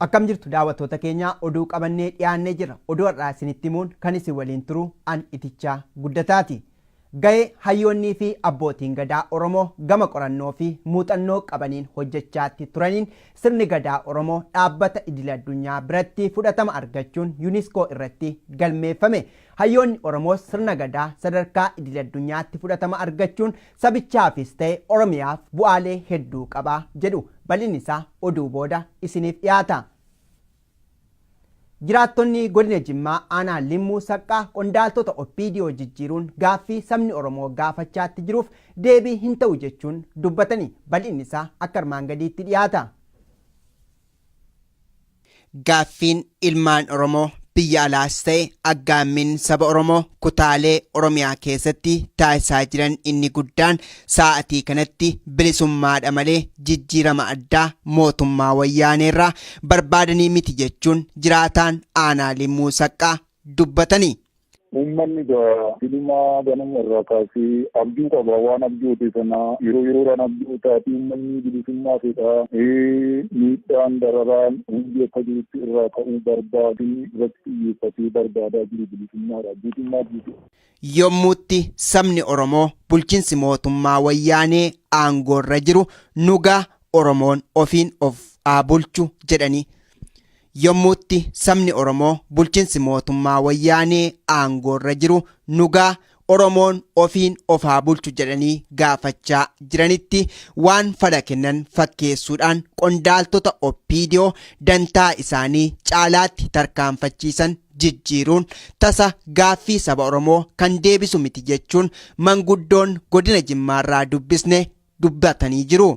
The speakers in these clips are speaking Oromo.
Akkam jirtu daawwattoota keenya, oduu qabannee dhiyaannee jira. Oduu har'aa isinitti himuun kan isin waliin turu an Itichaa Guddataati. Ga'ee hayyoonnii fi abbootiin gadaa Oromoo gama qorannoo fi muuxannoo qabaniin hojjechaatti turaniin sirni gadaa Oromoo dhaabbata idil addunyaa biratti fudhatama argachuun Yuuniskoo irratti galmeeffame. Hayyoonni Oromoos sirna gadaa sadarkaa idil addunyaatti fudhatama argachuun sabichaafis ta'e Oromiyaaf bu'aalee hedduu qaba jedhu. Bal'inni isaa oduu booda isiniif dhiyaata. Jiraattonni godina Jimmaa aanaa Limmuu Saqqaa qondaaltota OPDO jijjiiruun gaaffii sabni Oromoo gaafachaatti jiruuf deebii hin ta'u jechuun dubbatani. Bal'inni isaa akka armaan gadiitti dhiyaata. Gaaffiin ilmaan Oromoo biyya alaas ta'e aggaammiin saba Oromoo kutaalee Oromiyaa keessatti taasisaa jiran inni guddaan saa'atii kanatti bilisummaadha malee jijjiirama addaa mootummaa Wayyaaneerraa barbaadanii miti jechuun jiraataan aanaa Limmuu Saqqaa dubbatani. Uummanni egaa silumaa ganama irraa kaasee abjuu qaba. Waan abjoote sana yeroo yeroodhaan abjootaati uummanni bilisummaa fedha. Miidhaan dararaan hundi akka jirutti irraa ka'uu barbaadu irratti xiyyeeffatee barbaadaa jiru bilisummaadha. Guutummaa guutuu. Yommuutti sabni Oromoo bulchinsi mootummaa Wayyaanee aangoorra jiru nugaa Oromoon ofiin of haa bulchu jedhanii Yommuutti sabni Oromoo bulchinsi mootummaa Wayyaanee aangoorra jiru nugaa Oromoon ofiin of haa bulchu jedhanii gaafachaa jiranitti waan fala kennan fakkeessuudhaan qondaaltota OPDO dantaa isaanii caalaatti tarkaanfachiisan jijjiiruun tasa gaaffii saba Oromoo kan deebisu miti jechuun manguddoon godina Jimmaarraa dubbisne dubbatanii jiru.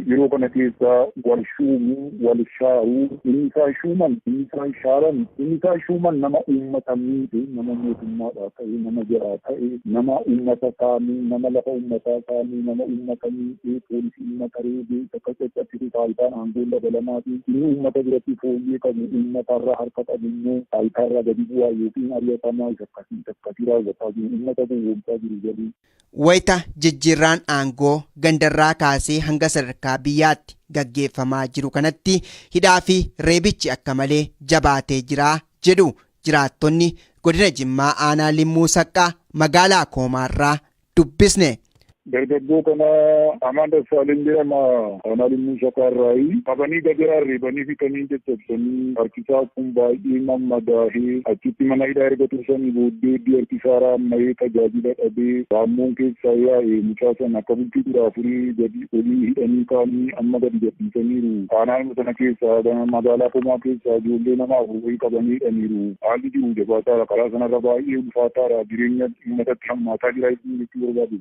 Yeroo kana keessa wal shuumuu, wal shaaruu, inni isaan shuuman, inni isaan shaaran, inni isaan shuuman nama uummata miidhe, nama mootummaadhaa ta'e, nama jaraa ta'e, nama uummata saamee, nama lafa uummataa saamee, nama uummata miidhee, poolisii uummata reebee, takka caccabsitu taayitaan aangoon dabalamaa fi inni uummata biratti fooyyee qabu, uummatarraa harka qabu immoo taayitaarraa gadi bu'aa yookiin ari'atamaa isa akkasii isa akkasii raawwataa jiru, uummata gowwoomsaa jiru jedhu. Wayita jijjiirraan aangoo gandarraa kaasee hanga sadarkaa biyyaatti gaggeeffamaa jiru kanatti hidhaa fi reebichi akka malee jabaatee jira jedhu jiraattonni godina Jimmaa aanaa Limmuu Saqqaa magaalaa Koomaarraa dubbisne. Dargaggoo kana Amaan Dassaaleny jedhama. Aanaa Limmuu Sakaarraayi. Qabanii gajaraan reebanii fixanii caccabsanii harkisaa kun baay'ee mammadaahee achitti mana hidhaa erga tursanii booddee iddoo harkisaa raamma'ee tajaajila dhabee raammoon keessaa yaa'e mucaa sana akka bultii 14 gadi olii hidhanii kaanii amma gadi gadhiisaniiru. Aanaanuma sana keessaa magaalaa Komaa keessaa ijoollee nama 4 wayii qabanii hidhaniiru. Haalli jiru jabaataadha. Karaa sanarra baay'ee ulfaataadha. Jireenya uummatatti hammaataa jira jechuu barbaadu.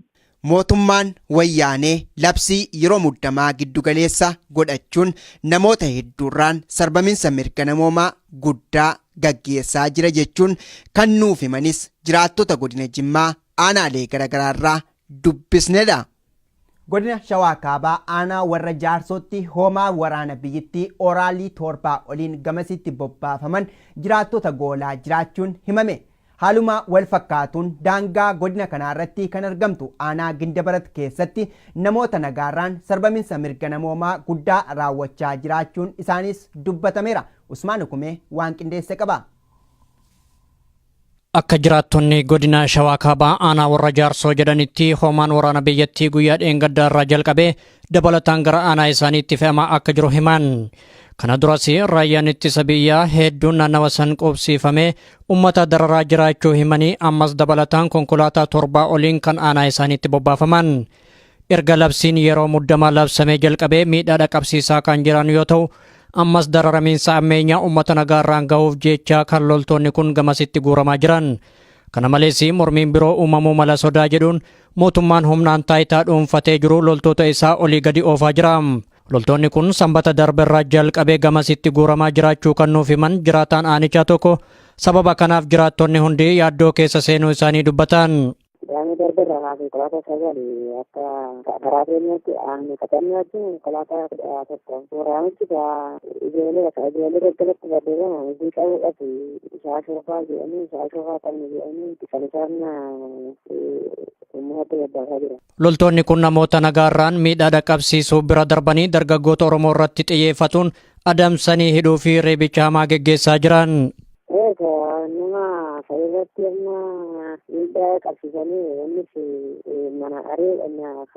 Mootummaan Wayyaanee labsii yeroo muddamaa giddugaleessa godhachuun namoota hedduurraan sarbaminsa mirga namoomaa guddaa gaggeessaa jira jechuun kan nuuf himanis jiraattota godina Jimmaa aanaalee garagaraarraa dubbisnedha. Godina Shawaa Kaabaa aanaa Warra Jaarsootti hoomaa waraana biyyittii Oraalii toorbaa oliin gamasitti bobbaafaman jiraattota goolaa jiraachuun himame. Haaluma wal fakkaatuun daangaa godina kanaarratti kan argamtu aanaa Gindabarat keessatti namoota nagaarraan sarbaminsa mirga namoomaa guddaa raawwachaa jiraachuun isaaniis dubbatameera. Usmaan Hukumee waan qindeesse qaba. Akka jiraattonni godina Shawaa Kaabaa aanaa Warra Jaarsoo jedhanitti hoomaan waraana biyyattii guyyaa dheengaddaa irraa jalqabee dabalataan gara aanaa isaaniitti fe'amaa akka jiru himan. Kana duras raayyaan ittisa biyyaa hedduun naannawa san qubsiifamee ummata dararaa jiraachuu himanii ammas dabalataan konkolaataa torbaa oliin kan aanaa isaaniitti bobbaafaman. Erga labsiin yeroo muddamaa labsamee jalqabee miidhaa dhaqabsiisaa kan jiran yoo ta'u, ammas dararamiinsa ammeenyaa ummata nagaarraan gahuuf jecha kan loltoonni kun gamasitti guuramaa jiran. Kana malees mormiin biroo uumamuu mala sodaa jedhuun mootummaan humnaan taayitaa dhuunfatee jiru loltoota isaa olii gadi oofaa jira. Loltoonni kun Sanbata darberraa jalqabee gamasitti guuramaa jiraachuu kan nuuf himan jiraataan aanichaa tokko sababa kanaaf jiraattonni hundi yaaddoo keessa seenuu isaanii dubbatan. Qidaamee darbe irraa kaasee konkolaataa 9 akka karaa keenyatti aannu qaxannee wajjin konkolaataa 11. Waraanichi ijoollee ijoollee daggalatti baddeedhaan hojii qabuudhaaf isaa shoofaa jedhanii isaa shoofaa qabne jedhanii kan isaan uummatatti gabbaasaa jiran. Loltoonni kun namoota nagaarraan miidhaa dhaqqabsiisuu bira darbanii dargaggoota Oromoo irratti xiyyeeffatuun adamsanii hidhuu fi reebicha hamaa geggeessaa jiran. Egaa nama irratti amma miidhaa qabsiisanii innis mana aree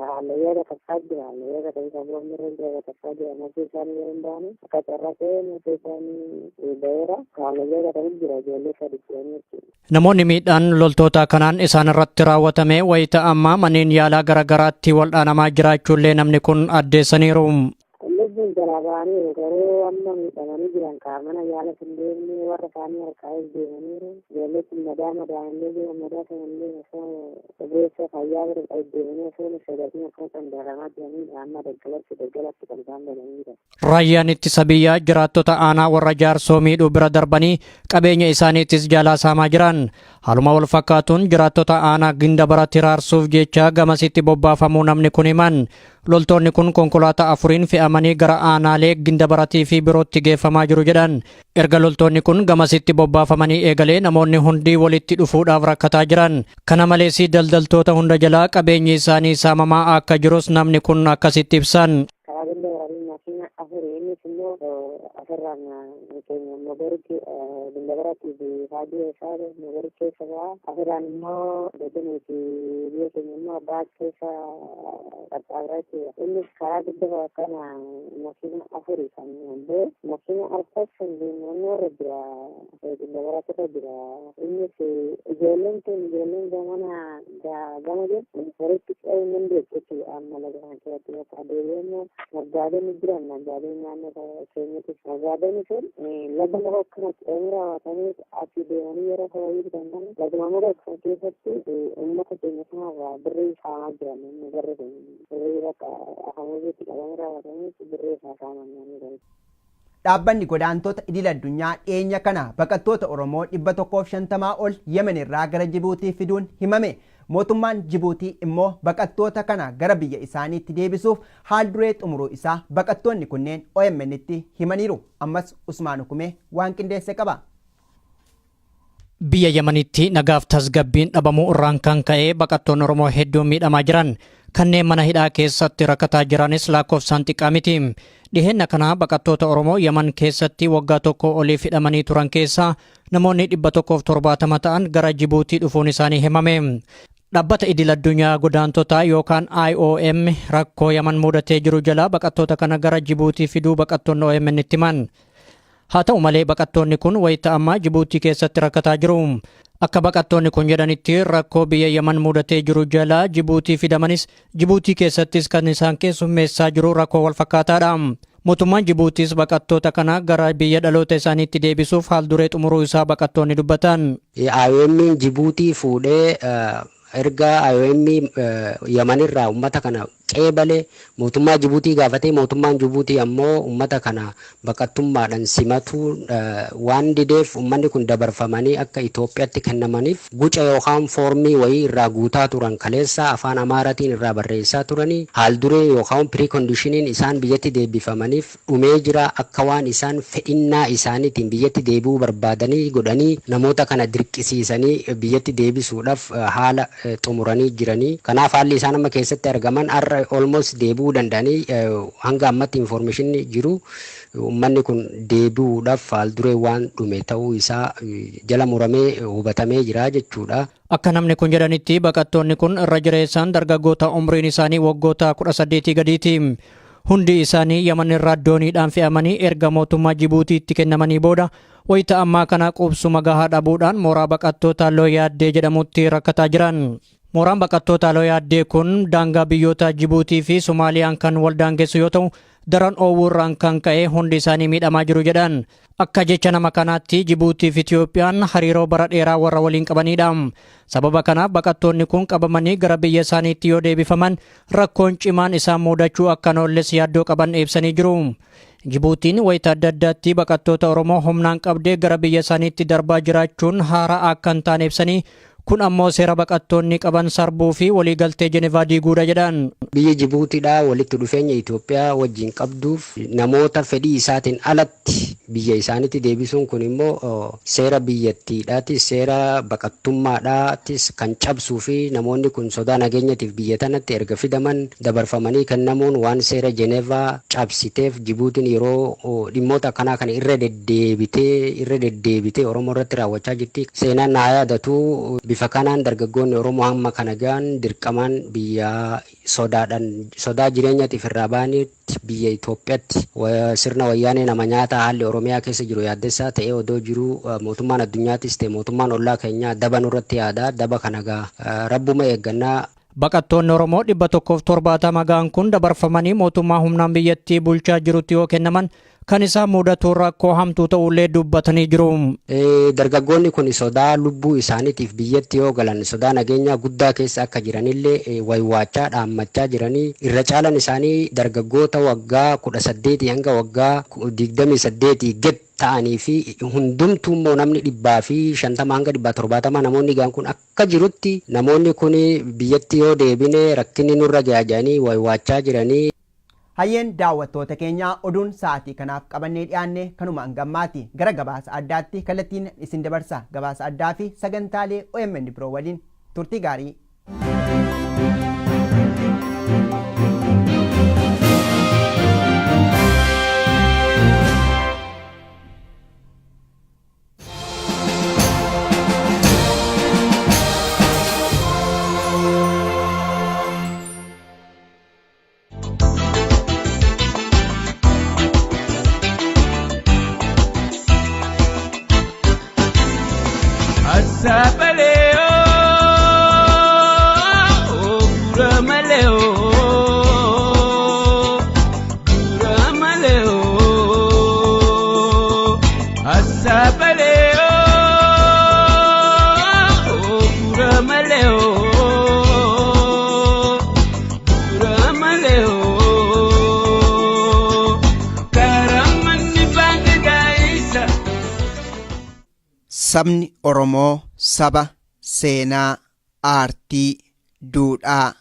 hallayyaa gataffaa jira. Hallayyaa gatanii boomni irra jira gataffaa jira. Murtee isaanii yeroo hin baane akka carraa murtee isaanii baheera. Hallayyaa gatanii jira ijoollee sadi jedhanii jechuudha. Namoonni miidhaan loltoota kanaan isaan irratti raawwatame wayita ammaa manneen yaalaa garaagaraatti waldhaanamaa jiraachuullee namni kun addeessaniiru. Lubbuun jalaa ba'aniiru, garuu amma miidhamanii jiran mana yaala hin deemne, warra isaanii harkaa deemaniiru. Ijoollee kun madaa madaa'anii jiran, madaa sanallee osoo ogeessa fayyaa bira deemanii osoo hin sodaatin akka qandaaramaa jiranidha. Amma daggalatti daggalatti kan isaan badanii jiran. Raayyaan ittisa biyyaa jiraattota aanaa Warra Jaarsoo miidhuu bira darbanii qabeenya isaaniittis jalaa saamaa jiran. Haaluma wal fakkaatuun jiraattota aanaa Gindabaratti raarsuuf jecha gamasitti bobbaafamuu namni kun himan. Loltoonni kun konkolaataa afuriin fe'amanii gara aanaalee Gindabaratii fi birootti geeffamaa jiru jedhan. Erga loltoonni kun gamasitti bobbaafamanii eegalee namoonni hundi walitti dhufuudhaaf rakkataa jiran. Kana malees daldaltoota hunda jalaa qabeenyi isaanii saamamaa akka jirus namni kun akkasitti ibsan. Karaa Gindabaratiin makiina afuri, innis immoo asirraan keenya mogoritti Gindabaratti fi Faajii keessaa mogori keessa ba'a. Asirraan immoo Dajanee fi biyya keenya immoo abbaa keessa qaxxaamuraa jechuudha. Innis karaa Gindabara kana makiina afuri kan ba'e, makiina arfas kan naannoo irra jira, Gindabaratti irra jira. Innis ijoolleen tun ijoolleen gamana gama jirtu walitti ce'uu hin dandeessu jechuudha. Amma laga kana keessatti bakka deebi'ee immoo naggaadonni jiran, naggaadonni naannoo keenyatti naggaadonni sun laga lafa akkana ce'anii raawwatanii asii deemanii yeroo horii bitan kana laguma muka kana keessatti uummata keenya kanarraa birrii saamaa jiran. Inni barri kun birrii bakka afamuuziitti qabanii raawwatanii birrii isaa saaman naannoo kanatti. Dhaabbanni godaantota idil addunyaa dhiyeenya kana baqattoota Oromoo 150 ol Yemen irraa gara Jibuutii fiduun himame. Mootummaan Jibuutii immoo baqattoota kana gara biyya isaaniitti deebisuuf haal duree xumuruu isaa baqattoonni kunneen OMN'tti himaniiru. Ammas Usmaan Hukumee waan qindeesse qaba. Biyya Yemenitti nagaaf tasgabbiin dhabamuu irraan kan ka'e baqattoonni Oromoo hedduun miidhamaa jiran. Kanneen mana hidhaa keessatti rakkataa jiranis lakkoofsaan xiqqaa miti. Dhiheenna kana baqattoota Oromoo Yemen keessatti waggaa tokko oliif hidhamanii turan keessaa namoonni 170 ta'an gara Jibuutii dhufuun isaanii himame. Dhaabbata idil addunyaa godaantotaa yookaan IOM rakkoo Yemen mudatee jiru jalaa baqattoota kana gara Jibuutii fiduu baqattoonni OMN itti himan. Haa ta'u malee baqattoonni kun wayita ammaa Jibuutii keessatti rakkataa jiru. Akka baqattoonni kun jedhanitti rakkoo biyya Yemen mudatee jiru jalaa Jibuutii fidamanis Jibuutii keessattis kan isaan keessummeessaa jiru rakkoo wal fakkaataadha. Mootummaan Jibuutiis baqattoota kana gara biyya dhaloota isaaniitti deebisuuf haal duree xumuruu isaa baqattoonni dubbatan. IOM Jibuutii fuudhee erga IOM Yemenirraa uummata kana qeebale mootummaa Jibuutii gaafatee, mootummaan Jibuutii ammoo uummata kana baqattummaadhaan simatuu waan dideef uummanni kun dabarfamanii akka Itoophiyaatti kennamaniif guca yookaan foormii wayii irraa guutaa turan, kaleessa afaan Amaaraatiin irraa barreessaa turanii. Haal duree yookaan precondition isaan biyyatti deebifamaniif dhumee jira. Akka waan isaan fedhinnaa isaaniitiin biyyatti deebi'uu barbaadanii godhanii namoota kana dirqisiisanii biyyatti deebisuudhaaf haala xumuranii jiranii. Kanaaf haalli isaan amma keessatti argaman har'a almost deebi'uu danda'anii, hanga ammatti information jiru uummanni kun deebi'uudhaaf haal duree waan dhume ta'uu isaa jala muramee hubatamee jira jechuudha. Akka namni kun jedhanitti baqattoonni kun irra jireessaan dargaggoota umriin isaanii waggoota 18 gadiiti. Hundi isaanii Yaman irraa dooniidhaan fe'amanii erga mootummaa Jibuutiitti kennamanii booda wayita ammaa kana qubsuma gahaa dhabuudhaan mooraa baqattoota Looyaaddee jedhamutti rakkataa jiran. Mooraan baqattoota Looyaaddee kun daangaa biyyoota Jibuutii fi Somaaliyaan kan wal daangessu yoo ta'u, daran oowwuurraan kan ka'e hundi isaanii miidhamaa jiru jedhan. Akka jecha nama kanaatti Jibuutii fi Itiyoophiyaan hariiroo bara dheeraa warra waliin qabanidha. Sababa kanaaf baqattoonni kun qabamanii gara biyya isaaniitti yoo deebifaman rakkoon cimaan isaan mudachuu akka hin oolles yaaddoo qaban ibsanii jiru. Jibuutiin wayita adda addaatti baqattoota Oromoo humnaan qabdee gara biyya isaaniitti darbaa jiraachuun haaraa akka hin taane ibsanii, Kun ammoo seera baqattoonni qaban sarbuu fi waliigaltee Jenevaa diiguudha jedhan. Biyya Jibuutiidhaa walitti dhufeenya Itoophiyaa wajjin qabduuf namoota fedhii isaatiin alatti biyya isaaniitti deebisuun kun immoo seera biyyattiidhaatis seera baqattummaadhaatis kan cabsuu fi namoonni kun sodaa nageenyatiif biyya tanatti erga fidaman dabarfamanii kennamuun waan seera Jenevaa cabsiteef Jibuutiin yeroo dhimmoota akkanaa kana irra deddeebitee Oromoo irratti raawwachaa jirti. Seenaan naa yaadatu bifa kanaan dargaggoonni Oromoo hamma kana gahan dirqamaan biyya sodaadhaan sodaa jireenyaatiif irraa ba'anitti biyya Itoophiyaatti sirna wayyaanee nama nyaata haalli Oromiyaa keessa jiru yaaddessaa ta'ee odoo jiru mootummaan addunyaatis ta'e mootummaan ollaa keenyaa daba nurratti yaada daba kana gaa rabbuma eeggannaa. Baqattoonni Oromoo 170 ga'an kun dabarfamanii mootummaa humnaan biyyattii bulchaa jirutti yoo kennaman kan isaan mudatu rakkoo hamtuu ta'ullee dubbatanii jiru. Dargaggoonni kun sodaa lubbuu isaaniitiif biyyatti yoo galan sodaa nageenyaa guddaa keessa akka jiranillee waywaachaa dhaammachaa jiranii irra caalan isaanii dargaggoota waggaa 18 hanga waggaa 28 gad ta'anii fi hundumtuu immoo namni 150 hanga 170 namoonni gaan kun akka jirutti namoonni kun biyyatti yoo deebine rakkinni nurra ga'a jedhanii waywaachaa jiranii. Hayyeen daawwattoota keenyaa oduun sa'aatii kanaaf qabannee dhiyaanne kanuma hangammaati. Gara gabaasa addaatti kallattiin isin dabarsa. Gabaasa addaa fi sagantaalee OMN biroo waliin turtii gaarii. Sabni Oromoo saba seenaa, aartii, duudhaa,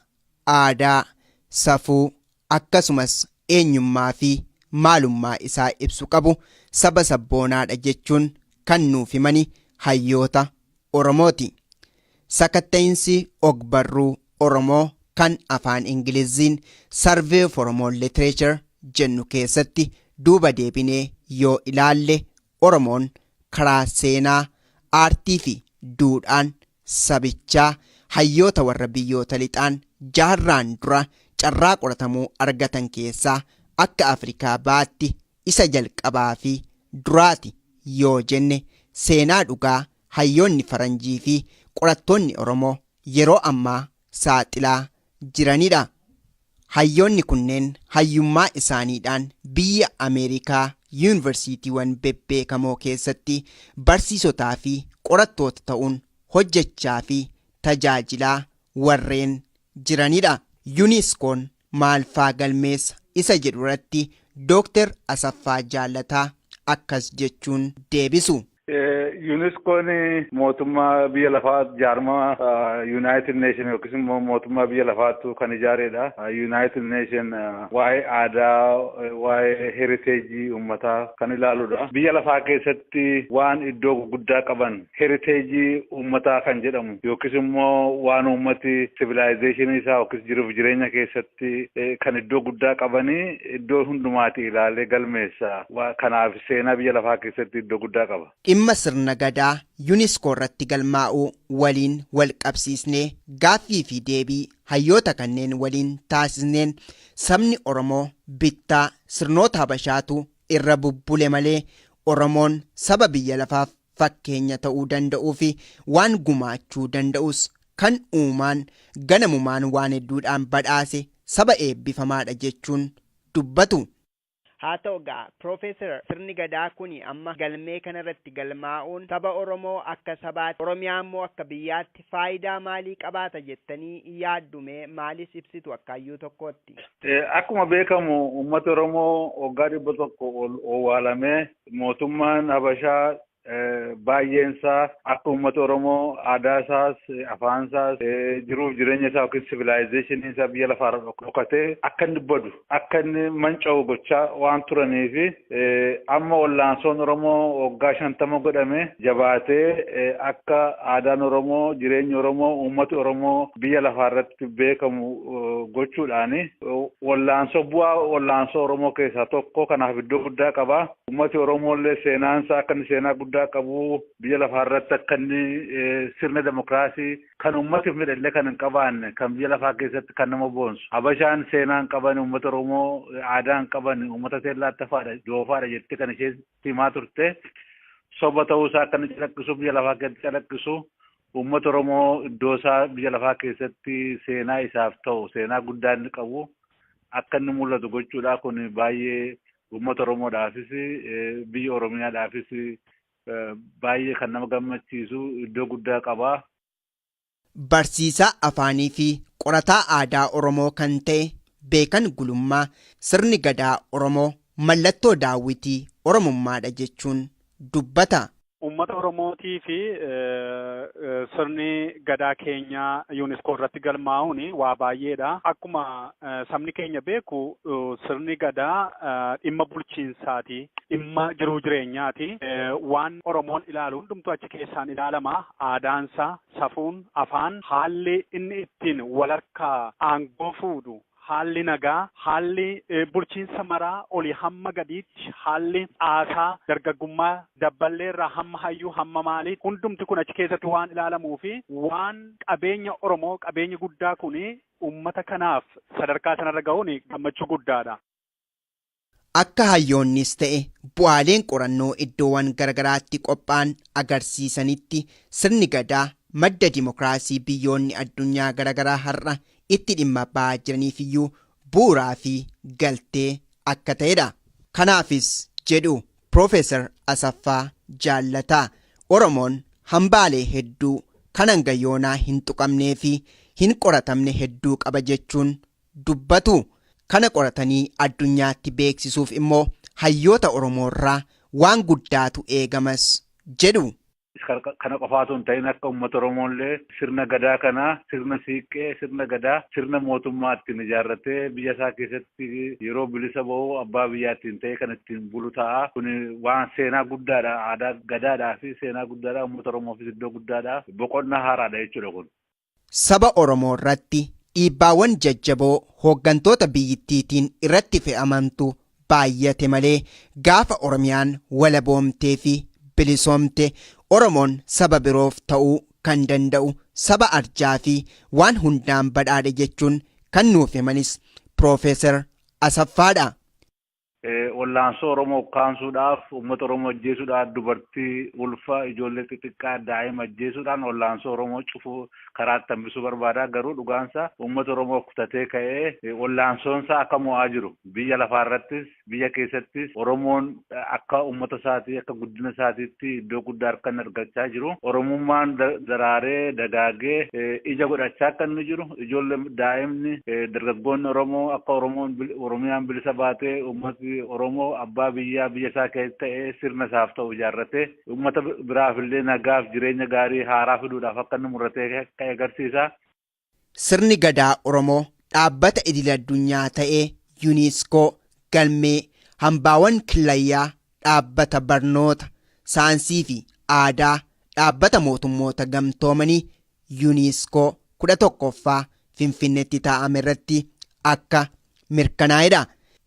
aadaa, safuu akkasumas eenyummaa fi maalummaa isaa ibsu qabu saba sabboonaadha jechuun kan nuuf himani hayyoota Oromooti. Sakatta'insi ogbarruu Oromoo kan afaan Ingiliziin Survey of Oromo Literature jennu keessatti duuba deebinee yoo ilaalle Oromoon karaa seenaa, aartii fi duudhaan sabichaa hayyoota warra biyyoota lixaan jaarraan dura carraa qoratamuu argatan keessaa akka Afrikaa baatti isa jalqabaa fi duraati yoo jenne seenaa dhugaa hayyoonni faranjii fi qorattoonni Oromoo yeroo ammaa saaxilaa jiranidha. Hayyoonni kunneen hayyummaa isaaniidhaan biyya Ameerikaa yuunivarsiitiiwwan bebbeekamoo keessatti barsiisotaa fi qorattoota ta'uun hojjechaa fi tajaajilaa warreen jiranidha. Yuuniskoon maalfaa galmeessa isa jedhu irratti Dooktar Asaffaa Jaallataa akkas jechuun deebisu. Yuuniskoon mootummaa biyya lafaa jaarmaa United Nation yookiis immoo mootummaa biyya lafaatu kan ijaaredha. United Nation waa'ee aadaa, waa'ee heriteejii uummataa kan ilaaludha. Biyya lafaa keessatti waan iddoo guguddaa qaban heriteejii uummataa kan jedhamu yookiis immoo waan uummati sivilaayizeeshinii isaa yookiis jiruuf jireenya keessatti kan iddoo guddaa qabanii iddoo hundumaati ilaalee galmeessa. Kanaaf seenaa biyya lafaa keessatti iddoo guddaa qaba. Dhimma sirna gadaa UNESCO irratti galmaa'uu waliin wal qabsiisnee gaaffii fi deebii hayyoota kanneen waliin taasisneen sabni Oromoo bittaa sirnoota Habashaatu irra bubbule malee Oromoon saba biyya lafaaf fakkeenya ta'uu danda'uu fi waan gumaachuu danda'us kan uumaan ganamumaan waan hedduudhaan badhaase saba eebbifamaadha jechuun dubbatu. Haa ta'u egaa Piroofeesar sirni gadaa kun amma galmee kanarratti galmaa'uun saba Oromoo akka sabaatti Oromiyaa immoo akka biyyaatti faayidaa maalii qabaata jettanii yaaddume maalis ibsitu akka hayyuu tokkootti? Akkuma beekamu uummati Oromoo waggaa 100 ol owwaalamee mootummaan Habashaa Baay'een isaa akka uummata Oromoo aadaa isaas, afaan isaas, jiruuf jireenya isaa yookiin civilization isaa biyya lafaarra dhokatee akka inni badu, akka inni manca'u gochaa waan turaniifi, amma wallaansoon Oromoo waggaa 50 godhame jabaatee akka aadaan Oromoo, jireenyi Oromoo, uummati Oromoo biyya lafaarratti beekamu gochuudhaani wallaansoo bu'aa wallaansoo Oromoo keessaa tokko, kanaaf iddoo guddaa qaba. Uummati Oromoo illee seenaan isaa akka inni seenaa guddaa qabu, biyya lafaarratti akka inni sirna demokiraasii kan uummatiif midhallee kan hin qabaanne, kan biyya lafaa keessatti kan nama boonsu. Habashaan seenaa hin qaban, uummata Oromoo aadaa hin qaban, uummata teellaattafaadha, doofaadha jettee kan isheen himaa turte. Soba ta'uusaa akka inni calaqqisu, biyya lafaa keessatti calaqqisu, uummata Oromoo iddoo isaa biyya lafaa keessatti seenaa isaaf ta'u, seenaa guddaa inni qabu akka inni mul'atu gochuudha. Kun baay'ee uummata Oromoodhaafis, biyya Oromiyaadhaafis baay'ee kan nama gammachiisu, iddoo guddaa qaba. Barsiisaa afaanii fi qorataa aadaa Oromoo kan ta'e Beekan Gulummaa sirni gadaa Oromoo mallattoo daawwitii Oromummaadha jechuun dubbata. Uummata Oromootii fi sirni gadaa keenyaa UNESCO irratti galmaa'uun waa baay'eedha. Akkuma sabni keenya beeku, sirni gadaa dhimma bulchiinsaati, dhimma jiruu jireenyaati. Waan Oromoon ilaalu hundumtuu achi keessaan ilaalama. Aadaansaa, safuun, afaan, haalli inni ittiin walharkaa aangoo fuudhu, haalli nagaa, haalli bulchiinsa maraa olii hamma gadiitti, haalli aasaa dargaggummaa dabballeerraa hamma hayyuu hamma maalii, hundumti kun achi keessatti waan ilaalamuu fi waan qabeenya Oromoo, qabeenya guddaa kun uummata kanaaf sadarkaa sanarra gahuun gammachuu guddaadha. Akka hayyoonnis ta'e bu'aaleen qorannoo iddoowwan garagaraatti qophaa'an agarsiisanitti, sirni gadaa madda dimokiraasii biyyoonni addunyaa garagaraa har'a itti dhimma ba'aa jiraniifiyyuu bu'uuraa fi galtee akka ta'edha. Kanaafis jedhu Piroofeesar Asaffaa Jaallataa, Oromoon hambaalee hedduu kan hanga yoonaa hin tuqamnee fi hin qoratamne hedduu qaba jechuun dubbatu. Kana qoratanii addunyaatti beeksisuuf immoo hayyoota Oromoorraa waan guddaatu eegamas jedhu. Kana qofaatu hin ta'in, akka uummata Oromoo illee sirna gadaa kana, sirna siiqqee, sirna gadaa, sirna mootummaa ittiin ijaarratee biyya isaa keessatti yeroo bilisa ba'u abbaa biyyaa ittiin ta'e kan ittiin bulu ta'a. Kun waan seenaa guddaadha. Aadaa gadaadhaa fi seenaa guddaadha. Uummata Oromoofis iddoo guddaadha. Boqonnaa haaraadha jechuudha kun. Saba Oromoo irratti dhiibbaawwan jajjaboo hooggantoota biyyittiitiin irratti fe'amantu baay'ate malee, gaafa Oromiyaan walaboomtee fi bilisoomte Oromoon saba biroof ta'uu kan danda'u saba arjaa fi waan hundaan badhaadhe jechuun kan nuuf himanis Piroofeesar Asaffaadha. Wallaansoo Oromoo ukkaamsuudhaaf, uummata Oromoo ajjeesuudhaaf, dubartii ulfa, ijoollee xixiqqaa, daa'ima ajjeesuudhaan wallaansoo Oromoo cufuu, karaatti hambisuu barbaada. Garuu dhugaansa uummata Oromoo kutatee ka'ee wallaansoonsaa akka mo'aa jiru, biyya lafaarrattis biyya keessattis Oromoon akka uummata isaatii, akka guddina isaatiitti iddoo guddaa akka inni argachaa jiru, Oromummaan daraaree dagaagee ija godhachaa akka inni jiru, ijoollee, daa'imni, dargaggoonni Oromoo akka Oromoon Oromiyaan bilisa baatee uummati Oromoo abbaa biyyaa biyya isaa keessa ta'ee sirna isaaf ta'u ijaarratee uummata biraaf illee nagaaf jireenya gaarii haaraa fiduudhaaf akka inni murratee ka'e agarsiisa. Sirni gadaa Oromoo dhaabbata idil addunyaa ta'ee UNESCO galmee hambaawwan killayyaa dhaabbata barnoota, saayinsii fi aadaa dhaabbata mootummoota gamtoomanii UNESCO 11ffaa Finfinneetti taa'ame irratti akka mirkanaa'edha.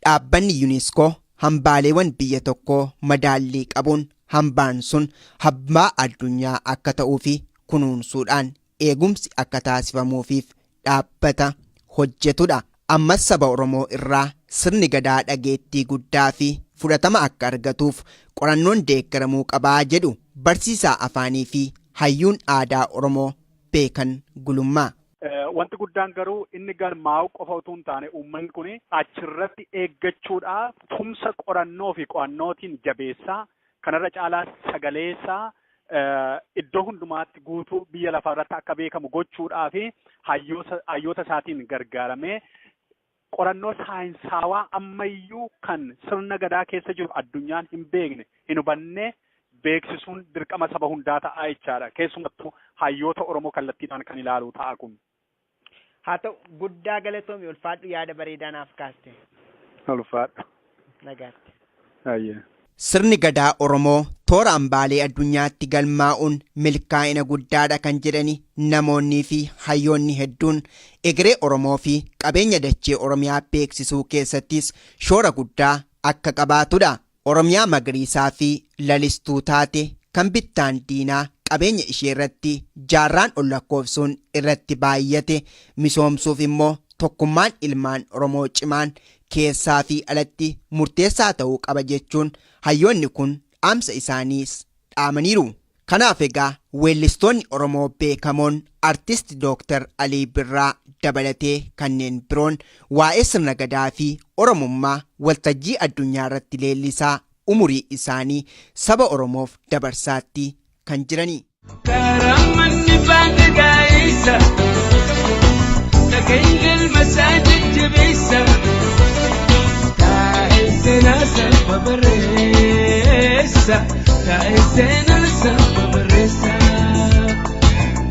Dhaabbanni UNESCO hambaaleewwan biyya tokkoo madaallii qabuun hambaan sun hambaa addunyaa akka ta'uu fi kunuunsuudhaan eegumsi akka taasifamuufiif dhaabbata hojjetudha. Ammas saba Oromoo irraa sirni gadaa dhageettii guddaa fi fudhatama akka argatuuf qorannoon deeggaramuu qabaa jedhu barsiisaa afaanii fi hayyuun aadaa Oromoo Beekan Gulummaa. Wanti guddaan garuu inni galmaa'u qofa utuu hin taane, uummanni kun achirratti eeggachuudhaaf tumsa qorannoo fi qo'annootiin jabeessaa, kanarra caalaa sagaleessaa iddoo hundumaatti guutuu biyya lafaa irratti akka beekamu gochuudhaa fi hayyoota isaatiin gargaaramee qorannoo saayinsaawaa ammayyuu kan sirna gadaa keessa jiru addunyaan hin beekne, hin hubanne Beeksisuun dirqama saba hundaa ta'a jechaadha. Keessumattuu hayyoota Oromoo kallattiidhaan kan ilaalu ta'a kun. Haa ta'u, guddaa galatoomi, ulfaadhu, yaada bareedaa naaf kaaste. Ulfaadhu. Nagaatti. Ayyee. Sirni gadaa Oromoo toora hambaalee addunyaatti galmaa'uun milkaa'ina guddaadha kan jedhani namoonnii fi hayyoonni hedduun, egeree Oromoo fi qabeenya dachee Oromiyaa beeksisuu keessattis shoora guddaa akka qabaatudha. Oromiyaa magariisaa fi lalistuu taate kan bittaan diinaa qabeenya ishee irratti jaarraan ol lakkoofsuun irratti baay'ate misoomsuuf immoo tokkummaan ilmaan Oromoo cimaan keessaa fi alatti murteessaa ta'uu qaba jechuun hayyoonni kun dhaamsa isaaniis dhaamaniiru. Kanaaf egaa weellistoonni Oromoo beekamoon Artist Dooktar Alii Birraa dabalatee kanneen biroon waa'ee sirna gadaa fi Oromummaa waltajjii addunyaa irratti leellisaa umurii isaanii saba Oromoof dabarsaatti kan jirani. Karamanni baanga gaa'isa, dhagahin galma isaa jajjabeessa, taa'ee seenaa saba barreessa, taa'ee seenaa saba barreessa,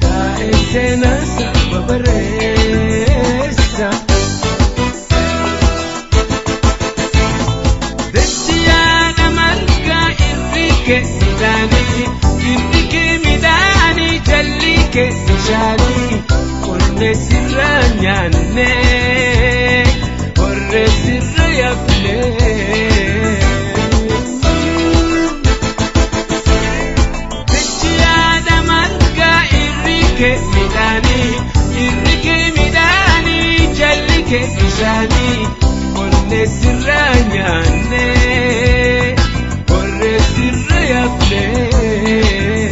taa'ee seenaa saba barreessa. Dachiyaadha margaa irri kee midhaanii, irri kee midhaanii, jalli kee bishaanii, qonnee sirra nyaannee, horree sirra yafnee. Dachiyaadha margaa irri kee midhaanii, irri kee midhaanii, jalli kee bishaanii, qonnee sirra nyaannee, horree sirra yafnee.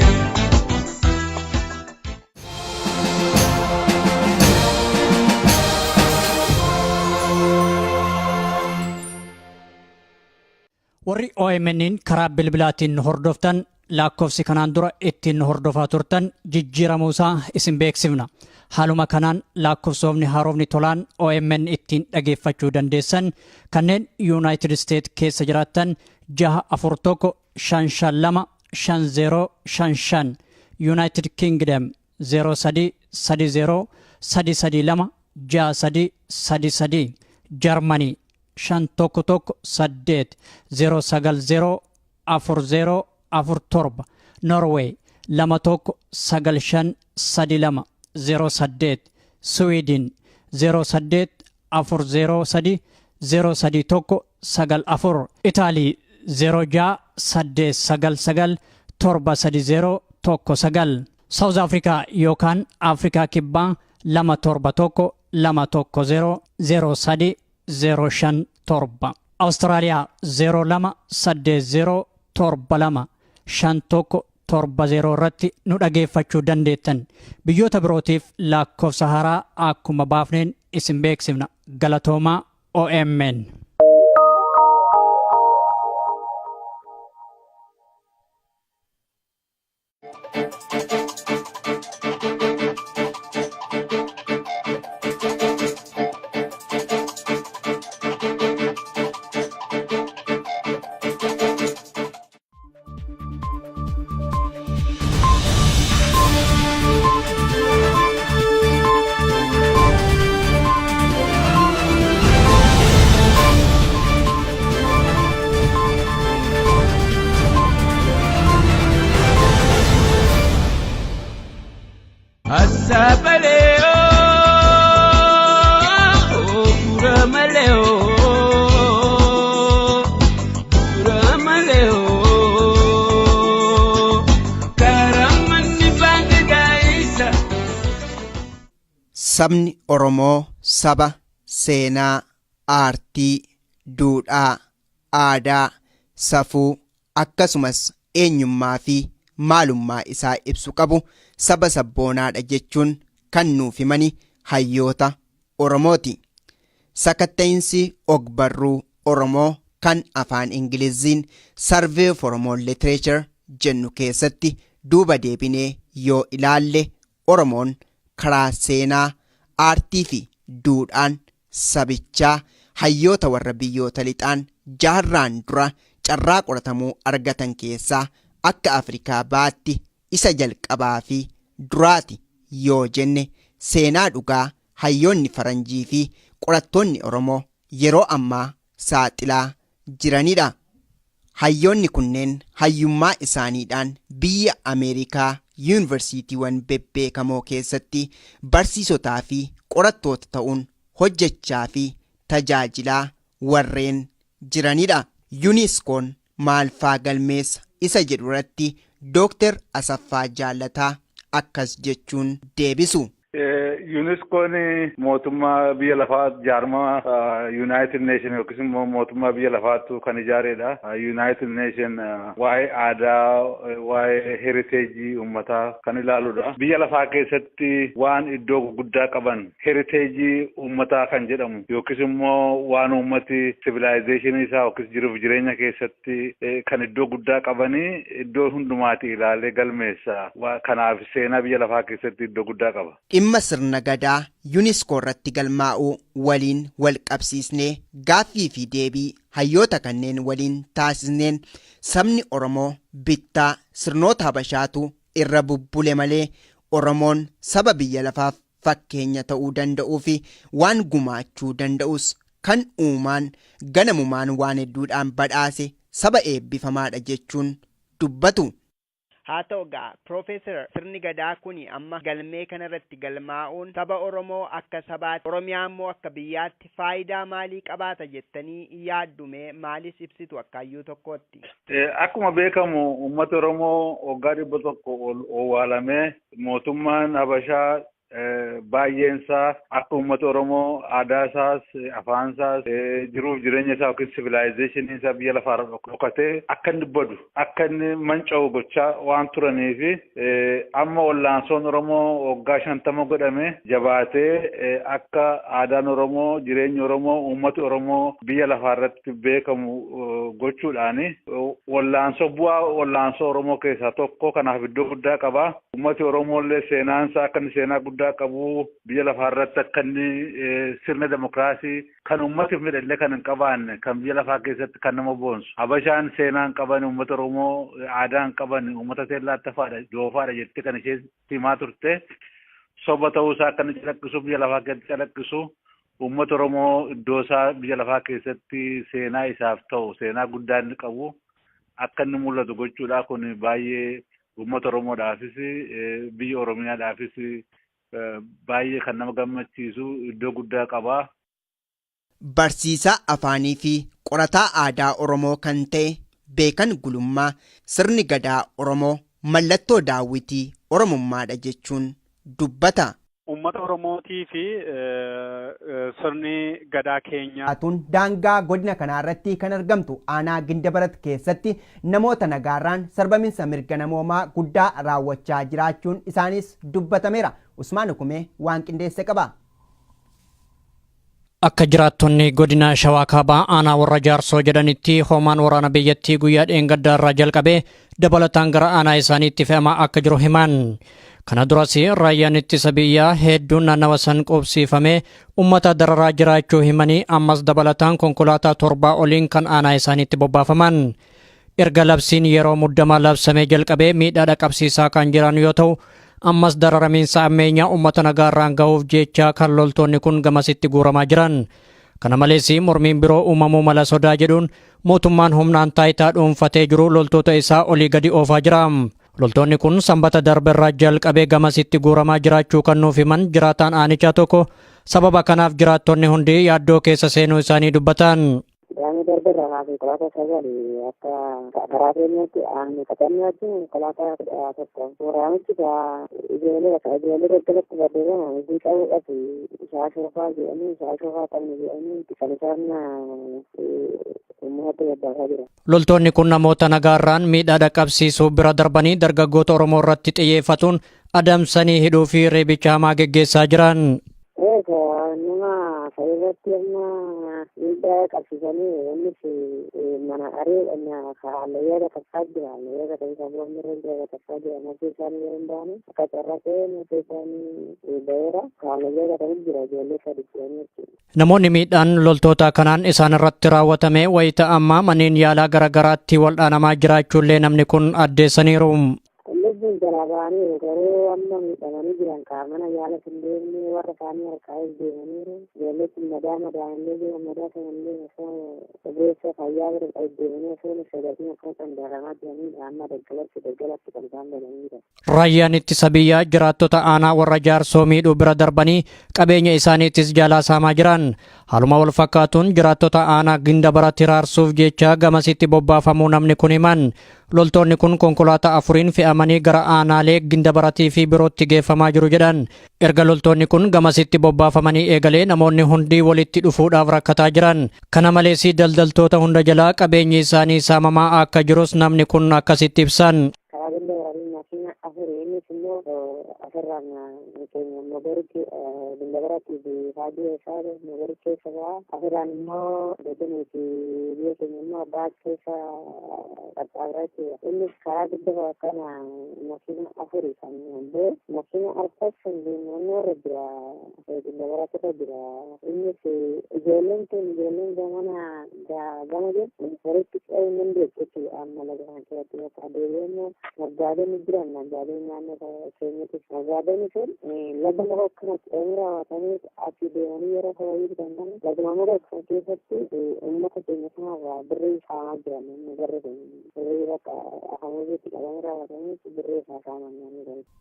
Warri OMN'n karaa bilbilaatiin nu hordoftan, lakkoofsi kanaan dura ittiin nu hordofaa turtan jijjiiramuu isaa isin beeksifna. Haaluma kanaan lakkoofsofni haarofni tolaan OMN ittiin dhageeffachuu dandeessan kanneen United States keessa jiraattan 641 552 5055, United Kingdom 03 30 332 6333, Germany 511 8 090 4047, Norway 21953208, Sweden 08 403 031 94, Itaalii 06 899 730 19, South Africa yookaan Afrikaa Kibbaa 271 210 03 057, Awustiraaliyaa 02 80 72 51 70 irratti nu dhageeffachuu dandeettan. Biyyoota birootiif lakkoofsa haaraa akkuma baafneen isin beeksifna. Galatoomaa, OMN. Asaabaleo, buramaleo, buramaleo, karamanni baanga gaa'isa. Sabni Oromoo saba seenaa, aartii, duudhaa, aadaa, safuu akkasumas eenyummaa fi maalummaa isaa ibsu qabu, saba sabboonaadha jechuun kan nuuf himani hayyoota Oromooti. Sakatta'insi ogbarruu Oromoo kan afaan Ingiliziin Survey of Oromo Literature jennu keessatti duuba deebinee yoo ilaalle, Oromoon karaa seenaa, aartii fi duudhaan sabichaa hayyoota warra biyyoota lixaan jaarraan dura carraa qoratamuu argatan keessaa akka Afrikaa Bahaatti isa jalqabaa fi duraati yoo jenne seenaa dhugaa hayyoonni faranjii fi qorattoonni Oromoo yeroo ammaa saaxilaa jiranidha. Hayyoonni kunneen hayyummaa isaaniidhaan biyya Ameerikaa yuunivarsiitiiwwan bebbeekamoo keessatti barsiisotaa fi qorattoota ta'uun hojjechaa fi tajaajilaa warreen jiranidha. Yuuniskoon maalfaa galmeessa isa jedhu irratti Dooktar Asaffaa Jaallataa akkas jechuun deebisu. Yuuniskoon mootummaa biyya lafaa jaarmaa United Nation yookiis immoo mootummaa biyya lafaattu kan ijaaredha. United Nation waa'ee aadaa, waa'ee heritage uummataa kan ilaaludha. Biyya lafaa keessatti waan iddoo guddaa qaban heritage uummataa kan jedhamu yookiis immoo waan uummati civilization isaa yookiis jiruuf jireenya keessatti kan iddoo guddaa qabanii iddoo hundumaati ilaalee galmeessa. Kanaaf seenaa biyya lafaa keessatti iddoo guddaa qaba. Dhimma sirna gadaa Yuuniskoo irratti galmaa'uu waliin wal qabsiisnee gaaffii fi deebii hayyoota kanneen waliin taasisneen, sabni Oromoo bittaa sirnoota Habashaatu irra bubbule malee Oromoon saba biyya lafaaf fakkeenya ta'uu danda'uu fi waan gumaachuu danda'us kan uumaan ganamumaan waan hedduudhaan badhaase saba eebbifamaadha jechuun dubbatu. Haa ta'u gaa Piroofeesar, sirni gadaa kun amma galmee kanarratti galmaa'uun saba Oromoo akka sabaatti, Oromiyaa immoo akka biyyaatti faayidaa maalii qabaata jettanii yaaddume? Maalis ibsitu akka hayyuu tokkootti? Akkuma beekamu, uummata Oromoo waggaa 100 ol owwaalamee, mootummaan Habashaa baay'een isaa akka uummata Oromoo aadaa isaas, afaan isaas, jiruuf jireenya isaa yookiin civilization isaa biyya lafaarra dhokatee akka inni badu, akka inni manca'u gochaa waan turaniif, amma wallaansoon Oromoo waggaa 50 godhame jabaatee akka aadaan Oromoo, jireenyi Oromoo, uummati Oromoo biyya lafaarratti beekamu gochuudhaani wallaansoo bu'aa wallaansoo Oromoo keessaa tokko. Kanaaf iddoo guddaa qaba. Uummati Oromoo illee seenaan isaa akka inni seenaa guddaa qabu, biyya lafaarratti akka inni sirna demokiraasii kan uummatiif midhallee kan hin qabaanne, kan biyya lafaa keessatti kan nama boonsu. Habashaan seenaa hin qaban, uummata Oromoo aadaa hin qaban, uummata teellaattafaadha, doofaadha jettee kan isheen himaa turte soba ta'uusaa akka inni calaqqisu, biyya lafaa keessatti calaqqisu, uummata Oromoo iddoo isaa biyya lafaa keessatti seenaa isaaf ta'u, seenaa guddaa inni qabu akka inni mul'atu gochuudha. Kun baay'ee uummata Oromoodhaafis, biyya Oromiyaadhaafis baay'ee kan nama gammachiisu, iddoo guddaa qaba. Barsiisaa afaanii fi qorataa aadaa Oromoo kan ta'e Beekan Gulummaa sirni gadaa Oromoo mallattoo daawwitii Oromummaadha jechuun dubbata. Uummata Oromootii fi sirni gadaa keenya. Tun daangaa godina kanaa irratti kan argamtu aanaa Gindabarat keessatti namoota nagaarraan sarbaminsa mirga namoomaa guddaa raawwachaa jiraachuun isaanis dubbatameera. Usmaan Hukumee waan qindeesse qaba. Akka jiraattonni godina Shawaa Kaabaa aanaa Warra Jaarsoo jedhanitti, hoomaan waraana biyyattii guyyaa dheengaddaa irraa jalqabee dabalataan gara aanaa isaaniitti fe'amaa akka jiru himan. Kana duras raayyaan ittisa biyyaa hedduun naannawa san qubsiifamee uummata dararaa jiraachuu himanii, ammas dabalataan konkolaataa torbaa oliin kan aanaa isaaniitti bobbaafaman. Erga labsiin yeroo muddamaa labsamee jalqabee miidhaa dhaqqabsiisaa kan jiran yoo ta'u, ammas dararamiinsa ammeenyaa uummata nagaarraan gahuuf jecha kan loltoonni kun gamasitti guuramaa jiran. Kana malees, mormiin biroo uumamuu mala sodaa jedhuun mootummaan humnaan taayitaa dhuunfatee jiru loltoota isaa olii gadi oofaa jira. Loltoonni kun Sanbata darbe irraa jalqabee gamasitti guuramaa jiraachuu kan nuuf himan jiraataan aanichaa tokko, sababa kanaaf jiraattonni hundi yaaddoo keessa seenuu isaanii dubbatan. Qaamni darbe irraa konkolaataa sagal, akka karaa keenyatti aanni qaxannii wajjin konkolaataa 11. Waraanichi ijoollee ijoollee daggalatti baddeeran hojii qabuudhaaf isaa shoofaa jedhanii, isaa shoofaa qabne jedhanii kan isaan uummatatti gabbaasaa jiran. Loltoonni kun namoota nagaarraan miidhaa dhaqqabsiisuu bira darbanii dargaggoota Oromoo irratti xiyyeeffatuun adamsanii hidhuu fi reebicha hamaa geggeessaa jiran. Eega nama irratti amma Miidhaa qabsiisanii innis mana aree hallayyaa gatarsaa jira. Hallayyaa gatarsaa boonni irra jira gatarsaa jira. Nafsi isaanii yeroo hin baane akka carraqee nafsi isaanii ba'eera. Hallayyaa gatanii jira ijoollee sadi jedhanii jechuudha. Namoonni miidhaan loltoota kanaan isaan irratti raawwatame wayita ammaa manneen yaalaa garaagaraatti waldhaanamaa jiraachuullee namni kun addeessaniiru. Lubbuun jalaa ba'aniiru garuu amma miidhamanii jiran mana yaala hin deemne warra isaanii harkaa deemaniiru. Ijoollee kun madaa madaa'anii jiran madaa sanallee osoo ogeessa fayyaa bira deemanii osoo hin sodaatin akka qandaaramaa jiranidha. Amma daggalatti daggalatti kan isaan galanii jiran. Raayyaan ittisa biyyaa jiraattota aanaa Warra Jaarsoo miidhuu bira darbanii qabeenya isaaniittis jalaa saamaa jiran. Haaluma wal fakkaatuun jiraattota aanaa Gindabaratti hiraarsuuf jecha gamasitti bobbaafamuu namni kun himan. Loltoonni kun konkolaataa afuriin fe'amanii gara aanaalee Gindabaratii fi birootti geeffamaa jiru jedhan. Erga loltoonni kun gamasitti bobbaafamanii eegalee namoonni hundi walitti dhufuudhaaf rakkataa jiran. Kana malees daldaltoota hunda jalaa qabeenyi isaanii saamamaa akka jirus namni kun akkasitti ibsan. Karaa Gindabarii makiina afur innis immoo asirraan keenya Mogoritti Gindabaratti fi Faajii isaa Mogori keessa ba'a. Asirraan immoo Dajanee fi biyya keenya immoo Abbaa keessa qaxxaamuraa jechuudha. Innis karaa guddaa kana makiina afuri kan bu'e makiina arfas kan naannoo irra jira Gindabaratti irra jira. Innis ijoolleen tun ijoolleen gamana gama jirtu walitti ce'uu hin dandeessu jechuudha. Amma laga kana keessatti bakka deebi'ee immoo naggaadonni jiran naggaadonni naannoo keenyatti naggaadonni sun laga muka kana ce'anii raawwatanii achi deemanii yeroo hooyii bitan kana laguma muka kana keessatti uummata keenya kanarraa birrii saamaa jiran namni barri kun birrii bakka afamuuziitti qabanii raawwatanii birrii isaa saaman naannoo kanatti.